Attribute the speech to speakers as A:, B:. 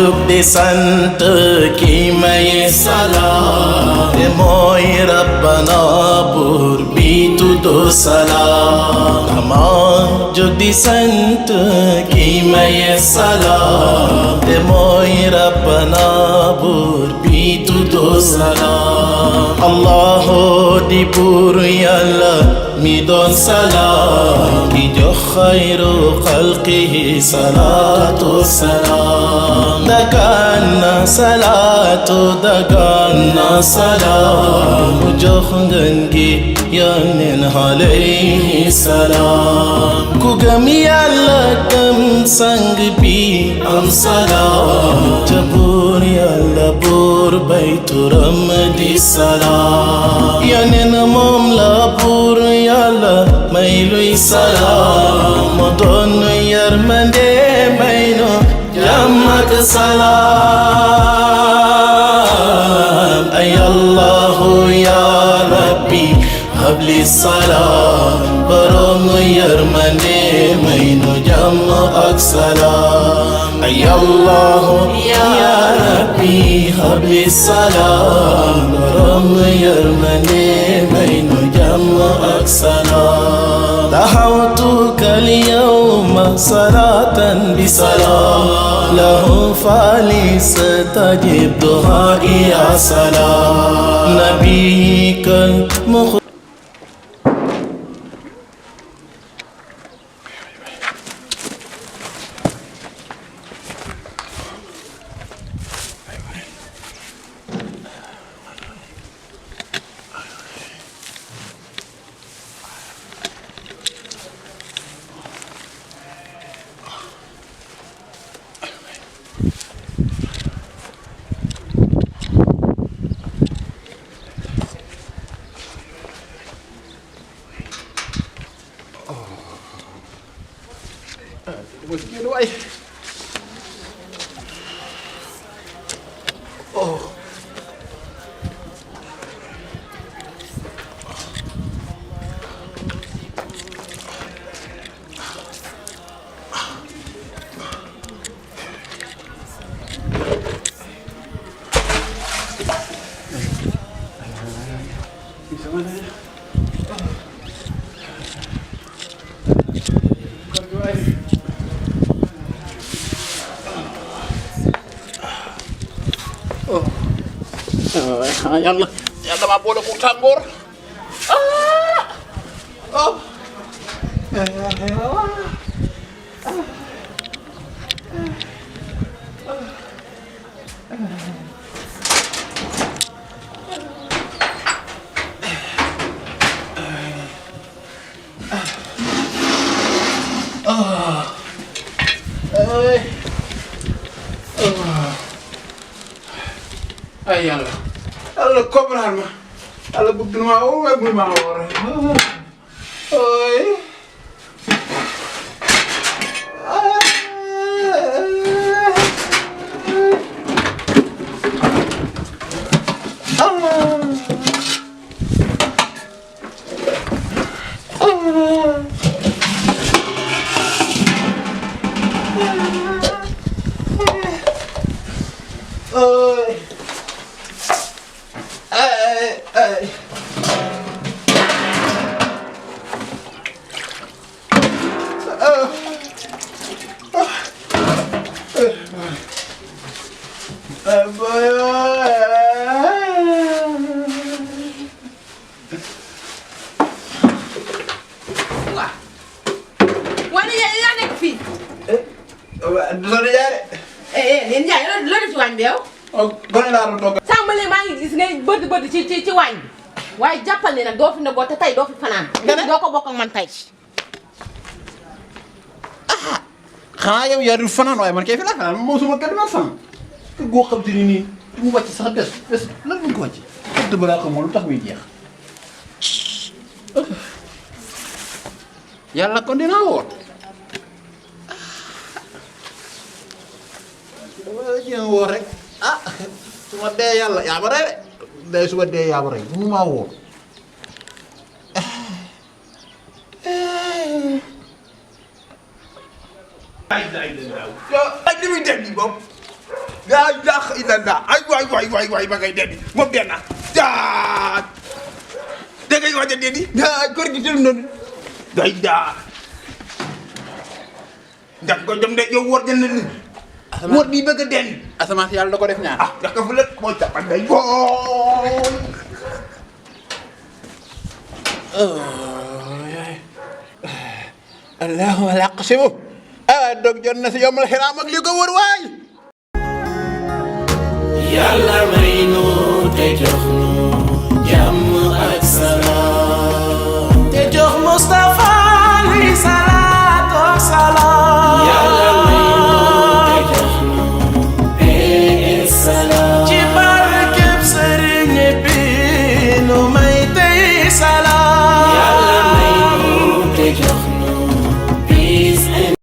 A: jóg di sant ki may salaam te mooy rabbana buur bi tuddu salaam dama jóg di sant ki may salaam te mooy rabbana buur bi tuddu salaam allahu di buur yàlla mi doon salaam ki jox xayru xalqihi salaatu salaam dagaan na salaatu dagaan na salaam mu jox ngeen gi yónneen alayhi salaam ku gëm yàlla gëm sang bi am salaam ca buur yàlla buur bay turam di salaam yónneen moom la buur yàlla may luy salaam moo doon yërmande may nu jàmm ak salaam ay allahu ya rabbi habli salaam borom yërmande may nu jàmm ak salaam ay allahu ya rabbi habli salaam borom yërmande may nu jàmm ak salaam da'awtuka al-yawma salatan bi salaam lahu فليستجب دعائي يا سلام نبيك المخ
B: yàlla maa boole mu tàngoor ay yàlla yàlla comprendre ma yàlla bëgg na maa woo waaye bëgg maa woo rek
C: ci waañ bi waaye jàppal ni nag doo fi ndogoo te tey doo fi fanaan. doo ko bokk ak man tey.
B: ah xanaa yow yaa dul fanaan waaye man kay fi la fanaan moom suma kër dama fanaan kër goo xam te ni nii mu wàcc sax bés lan lañ ko wàcc kër ba laa xamoo lu tax muy jeex yàlla kon dinaa woor dama la jéem woor rek ah su ma dee yàlla yaa ma rey de su ma dee yaa ma rey mënu maa woor ay li muy def nii bopp laa ilaaha illallah ay waay ba ngay deddi moom dee na daa da ngay waaj a deddi daa kër gi tël noonu day daa ndax ko jom de yow wóor jënd ni wóor bi bëgg a den asamaan si yàlla da ko def ñaar ndax ka fu lët moo jàppan day booy allahumma laq si mu dog jot na si yombal xiraam ak li ko wër waay
A: yàlla may nu te jox nu